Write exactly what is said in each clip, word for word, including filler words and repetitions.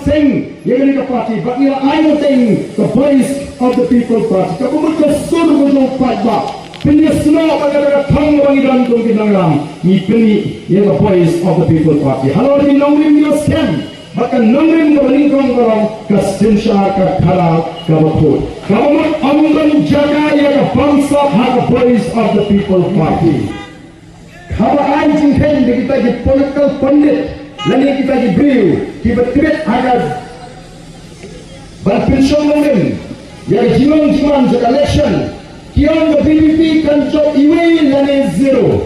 seng ïa kane ka party, bad ngi la ai ngi teng ka Voice of the People Party. Kaba mut ka sur ka jong u paidbah. Pynïasnoh ba ka da ka thong ba ngi don kum ki nongïalam, ngi pyni ïa ka Voice of the People Party. Halor ki nongrim ki skhem, bad ka nongrim kaba nyngkong ka long ka synshar ka khadar kaba khuid. Kaba mut ym don jaka ïa ka bamsap ha ka Voice of the People Party. Haba ai jingkheiñ da kita ki political pundit lane kita ki briew kiba tbit ha ka ban pynshong nongrim ïa ka jinglong jingman jong ka election, ki ong ka V P P kan jop iwei lane zero.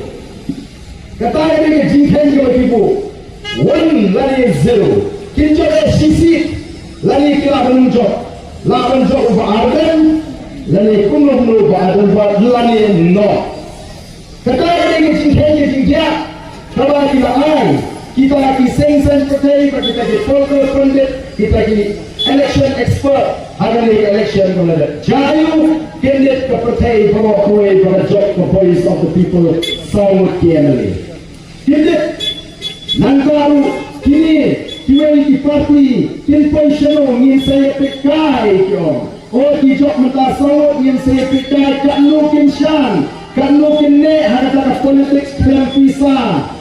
Kata ka dei ka jingkheiñ kaba ki buh, one lane zero. Kin jop ïa shi seat lane ki lah ban jop, lah ban jop uba ar bem lane kumno kumno uba ar bem lane noh. Kata ka dei ka jingkheiñ ka jingkhiah kaba ki la ai kita ki seng saiñ pyrthei bad kita ki political pundit, kita ki election expert ha kane ka election kaba la dep. Jia aïu candidate ka pyrthei baroh kawei ba la jop ka Voice of the People saw ngut ki M L A? Candidate nangta ruh kine kiwei ki party kin poi shano, ngin sa ïa peit kai, ki ong. O, ki jop mynta saw ngut, ngin sa ïa peit kai katno kin shang, katno kin neh ha kata ka politics khlem pisa,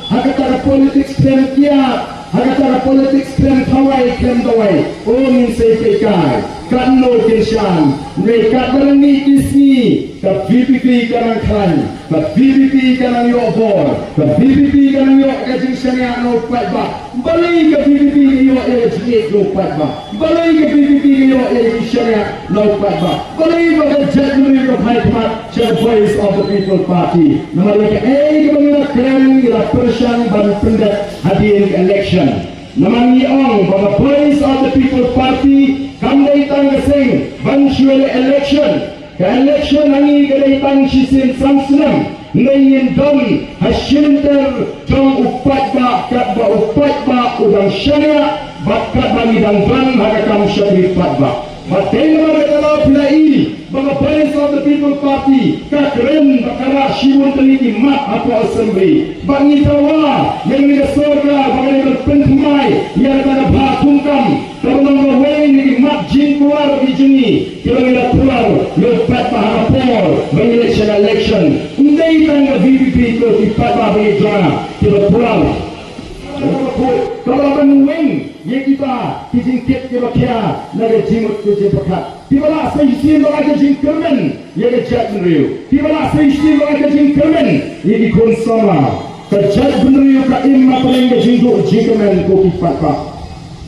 ha kata ka politics khlem kiad, ha kata ka politics khlem khawai khlem dawai. O, ngin sa ïa peit kai katno kin shang. Hynrei katba la mih ki sngi, ka V P P ka nang khlaiñ, ka V P P ka nang ïoh bor, ka V P P ka nang ïoh ka jingshaniah na u paidbah. Balei ka V P P ka ïoh ïa ka jingïeit na u paidbah? Balei ka V P P ka ïoh ïa ka jingshaniah na u paidbah? Balei ba ka jaitbynriew ka phai khmat sha ka Voice of the People Party? Namar ïa kaei kaba ngi la kren, ngi la pyrshang ban pyndep hadien ka election. Namar ngi ong ba ka Voice of the People Party kam dei tang ka seng ban shu ïaleh election. Ka election ha ngi ka dei tang shisien san snem, hynrei ngin don ha shilynter jong u paidbah katba u paidbah u dang shaniah bad katba ngi dang don ha ka kam shakri paidbah. Bad dei namar kata la phi la i ba ka Voice of the People Party ka kren ba ka rah shibun tylli ki mat hapoh Assembly. Bad ngi dawa ïa kane ka sorkar ba ka dei ban pynthymmai ïa kata ka bha thungkam. Kaba long kawei na ki mat jingkular ki jong ngi kiba ngi la kular ïa u paidbah ha ka por ba ngi leit sha ka election. Ym dei tang ka V P P ko ki paidbah ba ngi jong nga kiba kular. Kaba la ban weng ïa kita ki jingkit kiba khia na ka jingmut ka jingpyrkhat. Kiba lah sa shisien ba la ka jingkyrmen ïa ka jaitbynriew. Kiba lah sa shisien ba la ka jingkyrmen ïa ki khun samla. Ka jaitbynriew ka im hapdeng ka jingduh jingkyrmen ko ki paidbah.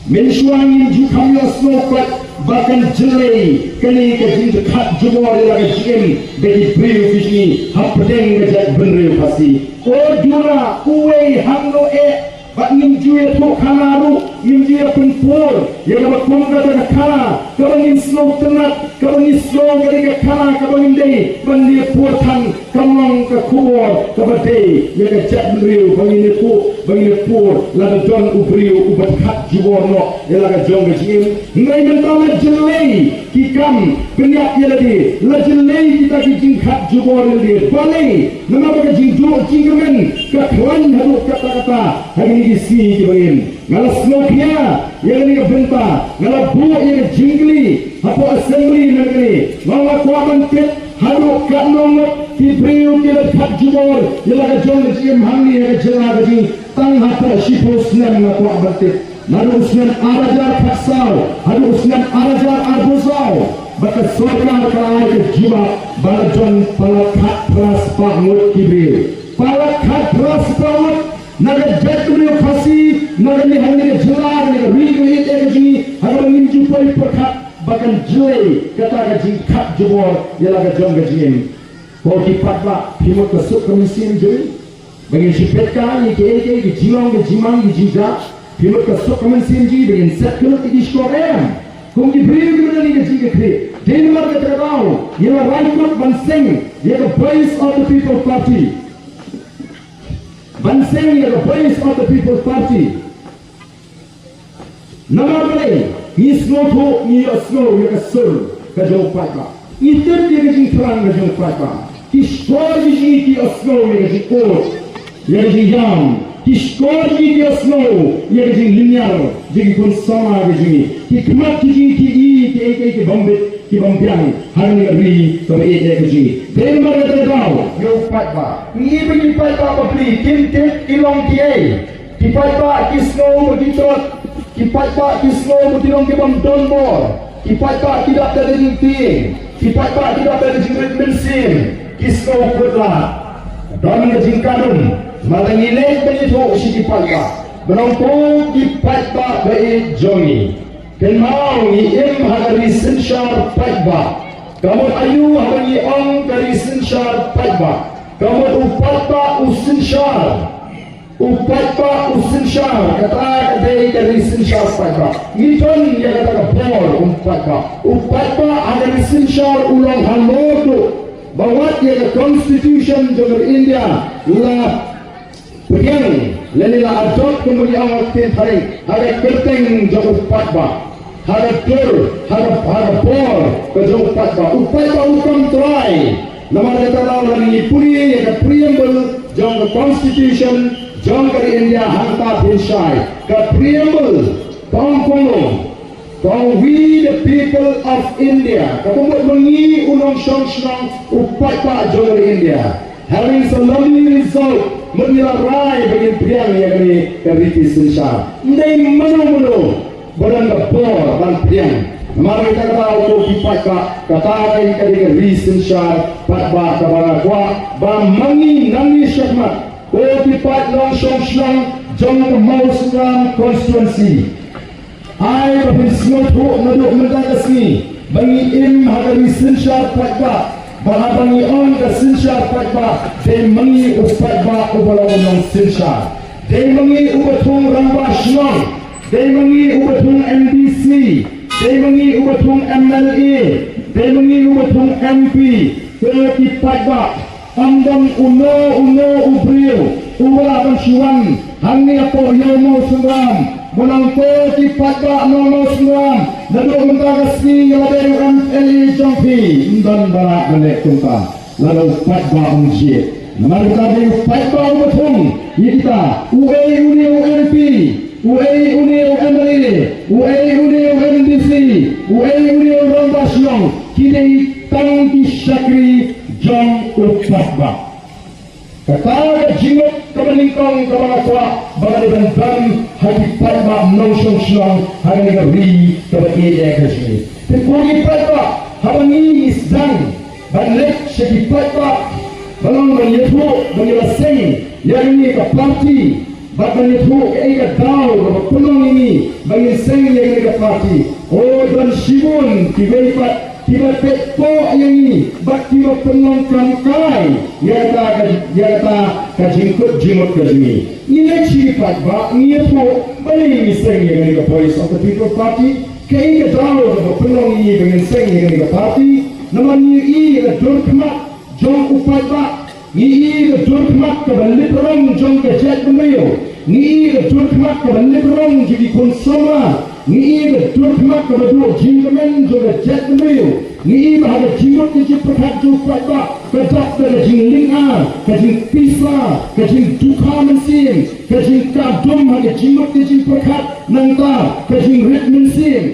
Mynshuwa ngim ju kham ïohsngew pat ba kan jyllei kane ka jingkhat jubor ïa la ka jingim ba ki briew ki jngi hapdeng ka jaitbynriew Khasi. O duna uwei hangno eh, ba ngim ju ïathuh khana ruh, ngim ju ïapynpur ïa kaba kum kata ka khana kaba ngin sngewtynnat, kaba ngin sngew ka dei ka khana kaba ngin dei ban ïapur than. Kam long ka khubor kaba dei ïa ka jaitbynriew ba ngin ïathuh, ba ngin ïathuh lada don u briew uba khat jubor noh ïa la ka jong ka jingim. Hynrei mynta la jyllei ki kam pynïap ïa lade, la jyllei kita ki jingkhat jubor ïa lade. Balei? Namar ba ka jingduh jingkyrmen ka khlaiñ haduh katta katta ha kine ki sngi kiba ngin. Nga la sngewkhia ïa kane ka bynta, nga la buh ïa ka jingkylli hapoh Assembly na kane. Nga la kwah ban tip haduh katno ngut ki briew ki la khat jubor ïa la ka jong ka jingim hangne ha ka jylla ka jong ngi. Tang hapoh shiphew snem nga kwah ban tip. Naduh u snem ar hajar khatsaw haduh u snem ar hajar arphew saw, ba ka sorkar ka la ai ka jubab ba la don palat khatphra spah ngut ki briew. Palat khatphra spah ngut na ka jaitbynriew Khasi, na kane hangne ka jylla, na ka ri ka ïeit ka jong ngi, ha kaba ngim ju poi pyrkhat ba kan jyllei kata ka jingkhat jubor ïa la ka jong ka jingim. Ko ki paidbah, phi mut ka suk ka mynsiem jong ngi ba ngin shu peit kai ïa kiei kiei ki jinglong ki jingman ki jingjia? Phi mut ka suk ka mynsiem jong ngi ba ngin set kyllut ïa ki shkor? Em. Kum ki briew ki mut ïa ka jingkitkhlieh. Dei namar kata ka daw ngi la rai kut ban seng ïa ka Voice of the People Party. Ban seng ïa ka Voice of the People Party. Namar balei? Ngi sngewthuh, ngi ïohsngew ïa ka sur ka jong u paidbah. Ngi tip ïa ka jingthrang ka jong u paidbah. Ki shkor ki jong ngi ki ïohsngew ïa ka jingud, ïa ka jingïam. Ki shkor ki ïa sngew ïa ka jinglynñiar jong ki khun samla ka jong ngi. Ki khmat ki jong ngi ki i kiei kiei ki bym bit ki bym biang ha kane ka ri kaba ïeit ka jong ngi. Dei namar kata ka daw ïa u paidbah, ngi ba ngi paidbah bapli kim tip ki long kiei. Ki paidbah ki sngew ba ki trot, ki paidbah ki sngew ba ki long ki bym don bor. Ki paidbah ki dap da ka jingtieng, ki paidbah ki dap da ka jingrit mynsiem, ki sngew kut lad. Don ka jingkadum, ma la ngi leit ban ïathuh sha ki paidbah ba nangta ki paidbah ba ïeit jong ngi. Kynmaw ngi im ha ka ri synshar paidbah. Ka mut aïu haba ngi ong ka ri synshar paidbah? Ka mut u paidbah u synshar. U paidbah u synshar, kata ka dei ka ri synshar paidbah. Ngi don ïa kata ka bor u paidbah. U paidbah ha ka ri synshar u long halor duh ba wat ïa ka constitution jong ka ri India la pdiang lane la adopt kum ba ngi ong ha ka ktien phareng, ha ka kyrteng jong u paidbah. Ha ka dur, ha ka, ha ka bor ka jong u paidbah. U paidbah u kam trai. Namar kata lada ngi pule ïa ka preamble jong ka constitution jong ka ri India hangta phin shai. Ka preamble ka ong kumno? Ka ong, "We the people of India." Ka mut ma ngi u nongshong shnong u paidbah jong ka ri India, having solemnly resolved, mut ngi la rai ba ngin pdiang ïa kane ka riti synshar. Ym dei mano mano ba don ka bor ban pdiang. Namar kata ka daw ko ki paidbah, kata ka dei ka ri synshar paidbah kaba nga kwah ba ma ngi nangne shakhmat, ko ki paid nongshong shnong jong ka Mawsynram constituency, ai ba phin sngewthuh naduh mynta ka sngi ba ngi im ha ka ri synshar paidbah. Ba haba ngi ong ka synshar paidbah, dei ma ngi u paidbah uba long u nongsynshar. Dei ma ngi uba thung rangbah shnong. Dei ma ngi uba thung M D C. Dei ma ngi uba thung M L A. Dei ma ngi uba thung M P. Ko ki paidbah, ym don uno uno u briew uba lah ban shu wan hangne hapoh Ïew Mawsynram. Ba nangta ki paidbah nong Mawsynram, naduh mynta ka sngi ïa lade u M L A jong phi, ym don ba lah ban leh kumta. Lada u paidbah um jied. Namar kata dei u paidbah uba thung ïa kita. Uei une u M P, uei une u M L A, uei une u M D C, uei une u rangbah shnong, ki dei tang ki shakri jong u paidbah. Kata ka jingmut kaba nyngkong kaba nga kwah ba ka dei ban don ha ki paidbah nongshong shnong ha kane ka ri kaba ïeit ka jong ngi. Te ko ki paidbah, haba ngi sdang ban leit sha ki paidbah, ba long ban ïathuh ba ngi la seng ïa kane ka party, bad ban ïathuh kaei ka daw kaba pynlong ïa ngi ba ngin seng ïa kane ka party. O, don shibun kiwei pat kiba peit pop ïa ngi bad kiba pynlong kam kai ïa kata ka, ïa kata ka jingkut jingmut ka jong ngi. Ngi leit sha ki paidbah, ngi ïathuh balei ngi seng ïa kane ka Voice of the People Party. Kaei ka daw kaba pynlong ïa ngi ba ngin seng ïa kane ka party? Namar ngi ïohi ïa ka dur khmat jong u paidbah. Ngi ïohi ka dur khmat kaba lip rong jong ka jaitbynriew. Ngi ïohi ka dur khmat kaba lip rong jong ki khun samla. Ngi ïohi ka dur khmat kaba duh jingkmen jong ka jaitbynriew. Ngi ïohi ba ha ka jingmut ka jingpyrkhat jong u paidbah ka dap da ka jinglyngngoh, ka jingpisa, ka jingdukha mynsiem, ka jingkah dum ha ka jingmut ka jingpyrkhat, nangta ka jingrit mynsiem.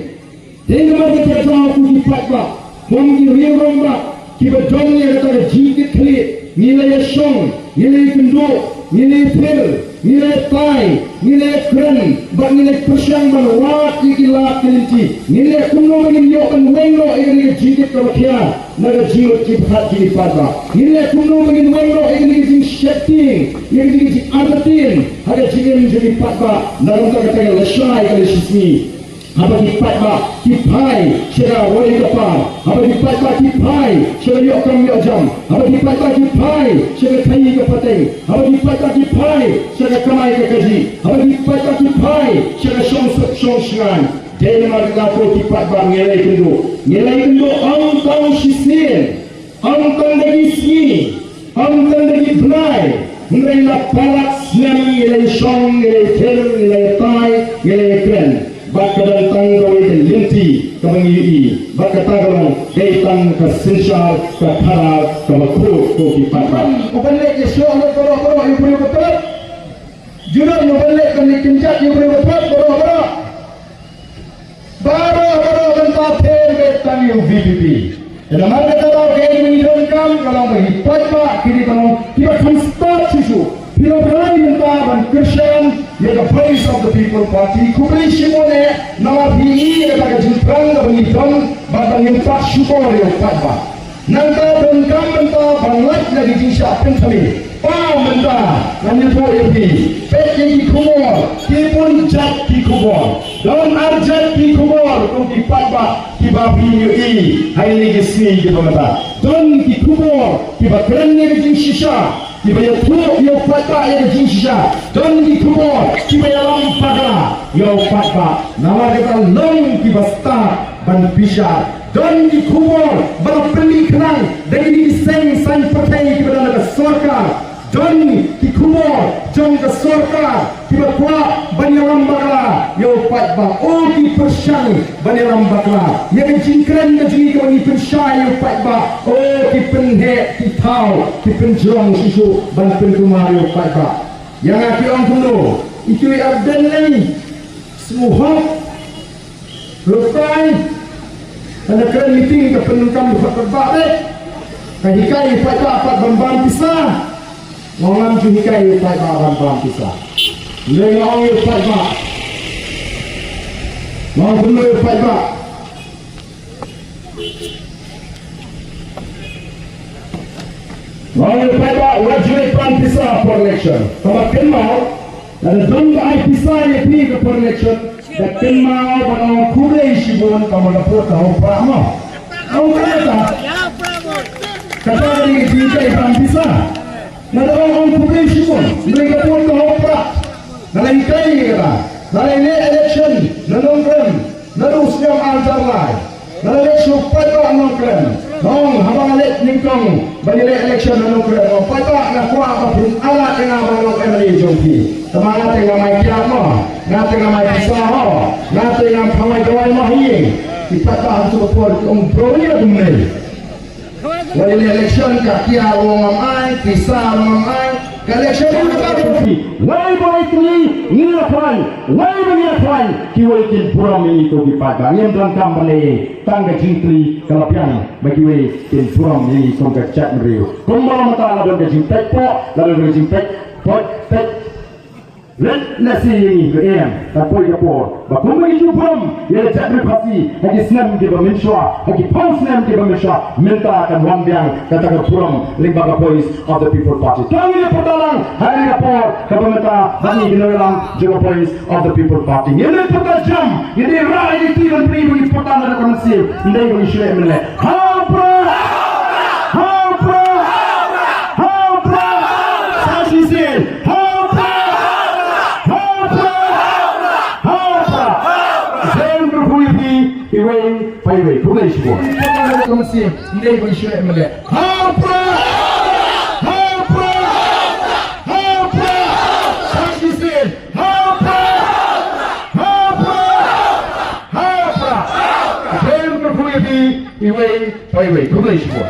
Dei namar kata ka daw ko ki paidbah, kum ki riew rangbah kiba don ïa kata ka jingkitkhlieh, ngi la ïashong, ngi la ïakynduh, ngi la ïathir, ngi la ïatai, ngi la ïakren, bad ngi la pyrshang ban wad ïa ki lad ki lynti. Ngi la kumno ba ngin ïoh ban weng noh ïa kane ka jingkit kaba khia na ka jingmut jingpyrkhat jong ki paidbah. Ngi la kumno ba ngin weng noh ïa kane ka jingsheptieng, ïa kane ka jingartatien ha ka jingim jong ki paidbah. Na ka bynta kata ka la shai ka la shisngi. Haba ki paidbah ki phai sha ka roi ka par, haba ki paidbah ki phai sha ka ïoh kam ïoh jam, haba ki paidbah ki phai sha ka khaii ka pateng, haba ki paidbah ki phai sha ka kamai ka kajih, haba ki paidbah ki phai sha ka shongsuk shongshngaiñ. Dei namar kata ko ki paidbah ngi la ïakynduh, ngi la ïakynduh ym tang shisien, ym tang da ki sngi, ym tang da ki bnai, hynrei la palat snem ngi la ïashong, ngi la ïathir, ngi la ïatai, ngi la ïakren. Bad ka don tang kawei ka lynti kaba ngi ïohi, bad kata ka long dei tang ka synshar ka khadar kaba khuid ko ki paidbah. U ban leit ïashoh lut baroh baroh ïa u briew ba khlad. Junom ngi ban leh ban leh kynjat ïa u briew baroh baroh. Baroh baroh ban pynthikna tang ïa u V P P. Namar kata ka dei ngi donkam ka long ba ki paidbah kine ki long kiba kham stad shuh shuh. Phi long phi mynta ban kyrshan ïa ka Voice of the People Party. Khublei shibun eh namar phi ïa kata ka jingthrang kaba ngi don bad ba ngin pat shukor ïa u paidbah. Nangta donkam mynta ban lait na ki jingshah pynthame. Ba mynta ngan ïathuh ïa phi. Peit ïa ki khubor, ki bun jait ki khubor. Don ar jait ki khubor kum ki paidbah kiba phi ïohi ha kine ki sngi kiba mynta. Don ki khubor kiba kren ïa ka jingshisha, kiba ïathuh ïa u paidbah ïa ka jingshisha. Don ki khubor kiba ïalam bakla ïa u paidbah. Namar kata long kiba stad ban bishar. Don ki khubor ba la pynmih khnang da kine ki seng saiñ pyrthei kiba don ha ka sorkar. Don ki khubor jong ka sorkar kiba kwah ban ïalam bakla ïa u paidbah. O ki pyrshang ban ïalam bakla ïa ka jingkren ka jong ngi kaba ngi pynshai ïa u paidbah. O ki pynheh ki thaw ki pynjrong shuh shuh ban pynkulmar ïa u paidbah. Ïa nga ki ong kumno, itu i Ardent lei. Smuhok. Rupai. Hana kren meeting ka pyndonkam rupa ka ba de. Ka hikai i paidbah pat ban bam pisa. Ngam ju hikai i paidbah ban bam pisa. Nde nga ong i paidbah. Ngam pyndonkam i paidbah. Ngam pyndonkam i paidbah, wat ju leit pan pisa por election. Kaba kynmaw. Lada don ba ai pisa ïa phi ka por election, da kynmaw ban ong khublei shibun ka mut da pud ka hok prah mo. Ong kata. Kata ka dei ka jinghikai ban pisa. Lada ong ong khublei shibun, dei ka pud ka hok prah. Lada hikai ïa kata. Lada leh election na Nongkrem. Naduh u snem ar hajar lai. Nga la leit sha u paidbah Nongkrem. Nong, haba nga leit nyngkong ban ïaleh election na Nongkrem. Nong, paidbah, nga kwah ba phin ailad ïa nga ban long M L A jong phi. Tangba nga te ngam ai kiad mo. Nga te ngam ai pisa ho. Nga te ngam phang ai dawai mo ha ïing. I paidbah ha kato ka por ki ong bro ïa kumne. Wei election ka kiad ruh ngam ai, pisa ruh ngam ai. Ka election ruh ka ruh. Wei ba wei kini ngi la phai, wei ba ngi la phai. Kiwei kin burom ïa ngi ko ki paidbah. Ngim donkam ban leh tang ka jingkylli ka la biang ba kiwei kin burom ïa ngi kum ka jaitbynriew. Kumba mynta la don ka jingpeit poh, la don ka jingpeit poh, peit Leit lehse ïa ngi ka em, ka poi ka por. Ba kumba ngi ju burom ïa la jaitbynriew Khasi ha ki snem kiba mynshuwa, ha ki phew snem kiba mynshuwa, mynta kan wan biang kata ka burom lyngba ka Voice of the People Party. To ngin ïa pyrta lang ha kane ka por kaba mynta ba ngi ki nongïalam jong ka Voice of the People Party. Ngin ïa pyrta jam, ngin ïa rah ïa ki kti ban pynïaid ba ngi pyrta na ka mynsiem, ym dei ba ngi shu leh mynleh. Ha u Prah! Ha u Prah! Ha u Prah! Sa shisien! Ha u Prah! Ha u Prah! Ha u Prah! Jai Hind, kyrkhu ïa phi iwei pa iwei. Khublei shibun. Ka mynsiem, ym dei ba ngi shu leh mynleh. Ha u Prah! Ha u Prah! Ha u Prah! Sa shisien! Ha u Prah! Ha u Prah! Ha u Prah! Jai Hind, kyrkhu ïa phi iwei pa iwei. Khublei shibun.